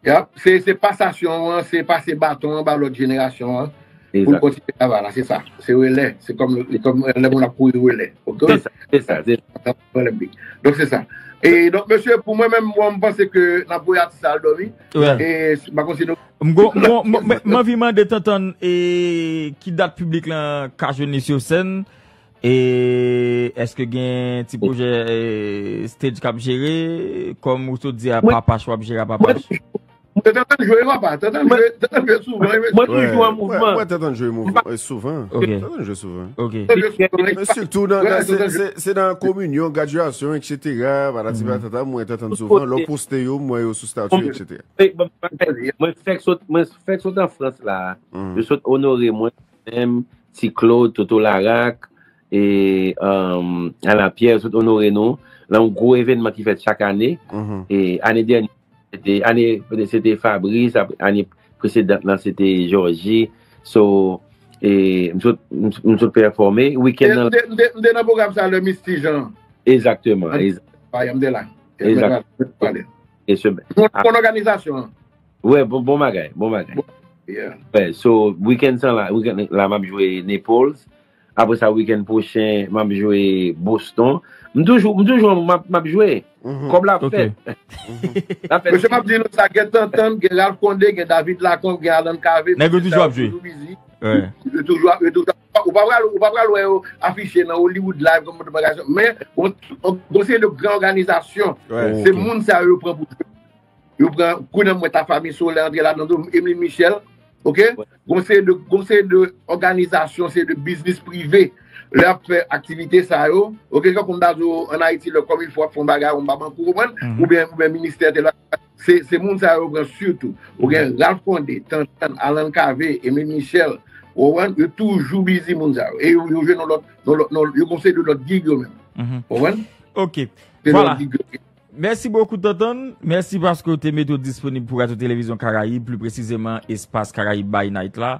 Yap, se, se pasasyon an, se pase baton an ba lòt jenerasyon an pou l Exact. Kontinye travay la, se sa. Se relè, se kòm, kòm lè moun ap kouri relè. Ok? Se sa, se sa, se sa. Relè big. Donk se sa. E donk mesye, pou mwen menm, mwen m panse ke n ap voye atis sa al dòmi. Wè. E m pa konn si nou M gon- m gon- m- m- m anvi mande Tantann e ki dat piblik lan ka jwenn li sou sèn? E èske gen ti pwojè e, stage k ap jere? Kòm ou sot di a Mwen- Papach w ap jere a Papach? Tantann jwe papa, Tantann jwe, Tantann jwe souvan. Mwen toujou an mouvman. Mwen Tantann jwe mou- e, souvan. Ok. Tantann jwe souvan. Ok. Men sitou nan, nan- se- se- se nan kominyon, gradyasyon, et cetera. Patati patata, mwen Tantann souvan. Lè w poste yo, m wè yo sou stati, et cetera. E, bon, mwen fèk sot, mwen fèk sot an Frans la. Yo sot onore mwen menm, Ti Claude, Toto Larac, e, um, Alain Pierre, sot onore nou. Lan yon gwo evènman ki fèt chak ane. E ane dènye, se te, ane, se te Fabrice, ap- ane presedan lan, se te Georgie. So, e, m sot, m m sot pèfòme. Wikenn M nan, te- m te- m te nan pwogram sa lè Misty Jean. Egzakteman. An- egzak- Pa, m te la. Exact. Bon, bon òganizasyon. Wè, bon, bon bagay, bon bagay. Yeah. Wè, so, weekend sa la, weekend la, m ap jwe Naples. Apre sa, weekend pwochen, m ap jwe Boston. M toujou, m toujou, m ap, m ap jwe. Kòb la ap fèt. Mesye, m ap di nou sa, gen Tantann, gen Ralph Condé, gen David Lacombe, gen Alan Cavé. Nèg yo toujou ap jwe. Yo toujou ap, yo toujou ap. Ou pa pral, ou pa pral wè yo afiche nan Hollywood Live kòm bagay sa. Men, yon seri de gran òganizasyon. Se moun sa yo pran pou jwe. Yo pran, kounye a m wè Tafa Misolè antre ladan tou, Emeline Michel, oke? Gon seri de, gon seri de òganizasyon, seri de biznis prive. Lè y ap fè aktivite sa yo, oke, jan konn ta di w, ann Ayiti, lè kòm il fò ap fè yon bagay, yon babankou, ou konprann? Oubyen, oubyen ministè tèl, se, se moun sa yo pran sitou. Ou gen Ralph Condé, Tantann, Alan Cavé, Emeline Michel, ou konprann? Yo toujou bizi moun sa yo. E yo, yo jwe nan lòt, nan lòt, nan, yo gon seri de lòt gig yo menm. Ou konprann? Oke. Vwala. Mèsi bokou, Tantann. Mèsi paske w te mete w disponib pou Radyo Televizyon Karayib, pli presizeman Espas Karayib by Night la.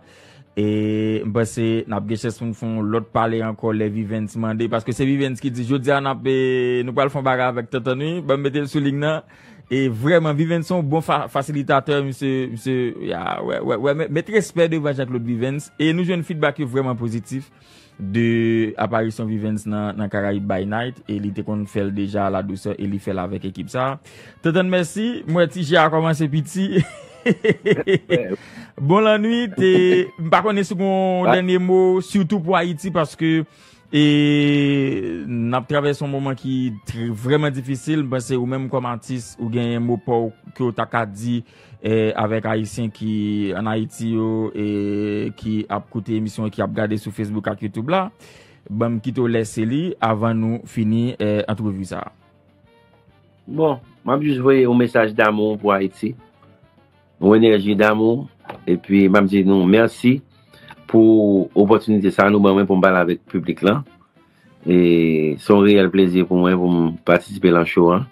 E m panse n ap gen chans pou n fè yon lòt pale ankò lè Vivens mande, paske se Vivens ki di, "Jodi a n ap, e, nou pral fè yon bagay avèk Tantann, wi, ban m mete l sou liy nan." E vrèman, Vivens se yon bon fa-, fasilitatè, misye, misye, ya, wè, wè, wè, met, met respè devan Jean Claude Vivens. E nou jwenn feedback yo vrèman pozitif de aparisyon Vivens nan, nan Karayib by Night, e li te konn fè l deja a la dousè, e li fè l avèk ekip sa. Tantann, mèsi. M wè ti je a kòmanse piti. Bon lannwit, e m pa konnen si w gen yon dènye mo, sitou pou Ayiti, paske, e, n ap travèse yon moman ki trè, vrèman difisil. M panse ou menm kòm atis, ou gen yon mo pa w ke w ta ka di, e, avèk Ayisyen ki ann Ayiti yo, e, ki ap koute emisyon e ki ap gade sou Facebook ak YouTube la. Ban m kite w lèse li avan nou fini, e, antrevi sa a. Bon, m ap jis voye yon mesaj damou pou Ayiti. Yon enèji damou. Epi, m ap di nou mèsi pou opòtinite sa a nou ban mwen pou m pale avèk piblik lan. E se yon reyèl plezi pou mwen pou m patisipe lan show an.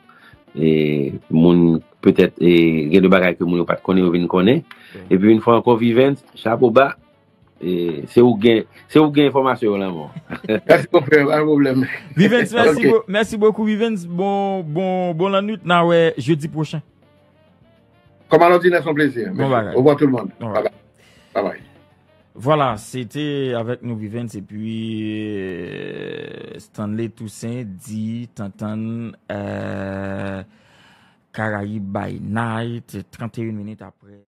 E moun, petèt, e gen de bagay ke moun yo pa t konnen, yo vin konnen. Epi, yon fwa ankò, Vivens, chapo ba. E se ou gen, se ou gen enfòmasyon yo lan men w. Mèsi, mon frè, pa gen pwoblèm. Vivens, mèsi bo-, mèsi bokou, Vivens. Bon, bon, bon lannwit, n a wè jedi pwochen. Kòm alò di, se yon plezi. Bon bagay. Au revoir tout le monde. Bye bye. Bye bye. Vwala, se te avèk nou Vivens, epi, e, Stanley Toussaint di Tantann, e, Karayib by Night, trannteyen minit apre.